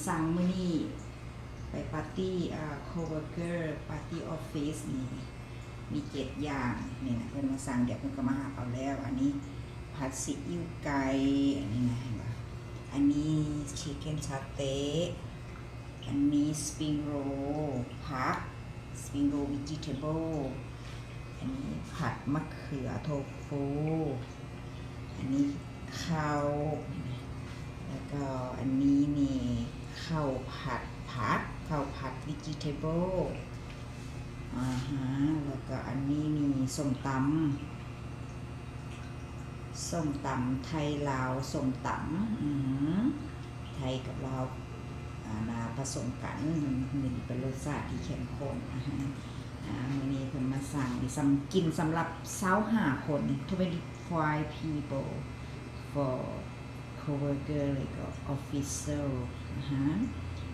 ສັ່ງມື້ນີ້ໄປປາຕີ້ ອ່າ coworker party office ນີ້ ມີເຈັດຢ່າງນີ້ນະ ເພິ່ນມາສັ່ງ ດຽວເພິ່ນກໍມາຮັບເອົາແລ້ວ. ອັນນີ້ຜັດຊີອິ້ວໄກ່ ອັນນີ້ນະ ເຫັນບໍ່? ອັນນີ້ chicken satay ອັນນີ້ spring roll ຜັກ spring roll vegetable ອັນນີ້ຜັດມະເຂືອໂທຟູ ອັນນີ້ເຂົ້າ ແລ້ວກໍອັນນີ້ນີ້ເຂົ້າຜັດຜັກ ເຂົ້າຜັດ vegetable ອາຮະ ແລ້ວກໍອັນນີ້ນີ້ສົ້ມຕຳ ສົ້ມຕຳໄທລາວ ສົ້ມຕຳ ອື ໄທກັບລາວ ອ່າ ນາ ປະສົມກັນ ມັນເປັນລົດຊາດທີ່ເຂັ້ມຂຸ້ນ ອາຮະ ອາ ມື້ນີ້ເພິ່ນມາສັ່ງ ນີ້ສຳ ກິນສຳລັບຊາວຫ້າຄົນ twenty-five people for coworker ແລ້ວກໍ officer ອາຮະ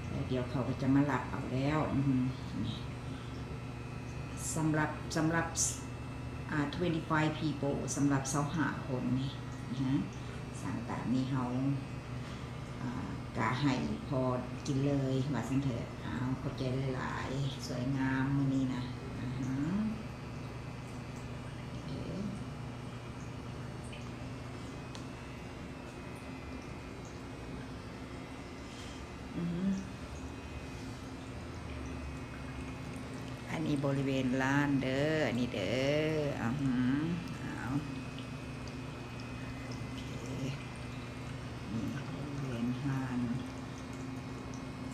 ແລ້ວດຽວເຂົາກໍຈະມາຮັບເອົາແລ້ວ ອື ສຳລັບ ສຳລັບ ອ່າ twenty-five people ສຳລັບຊາວຫ້າຄົນນີ້ນະ ສັ່ງຕາມນີ້ເຮົາ ອ່າ ກະໃຫ້ພໍກິນເລີຍວ່າຊັ້ນເຖາະ. ອ້າວ ຂອບໃຈຫຼາຍໆ ສວຍງາມມື້ນີ້ນະ ອາຮະ ໂອເຄ. ອື ອັນນີ້ບໍລິເວນຮ້ານເດີ ອັນນີ້ເດີ ອື ອ້າວ ໂອເຄ ນີ້ບໍລິເວນຮ້ານ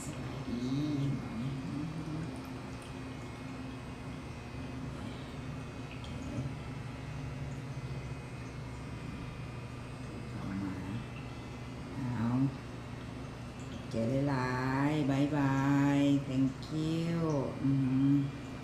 ສະບາຍດີ. ເຂົ້າມາ ອ້າວ ຂອບໃຈຫຼາຍໆ ບາຍບາຍ thank you ອື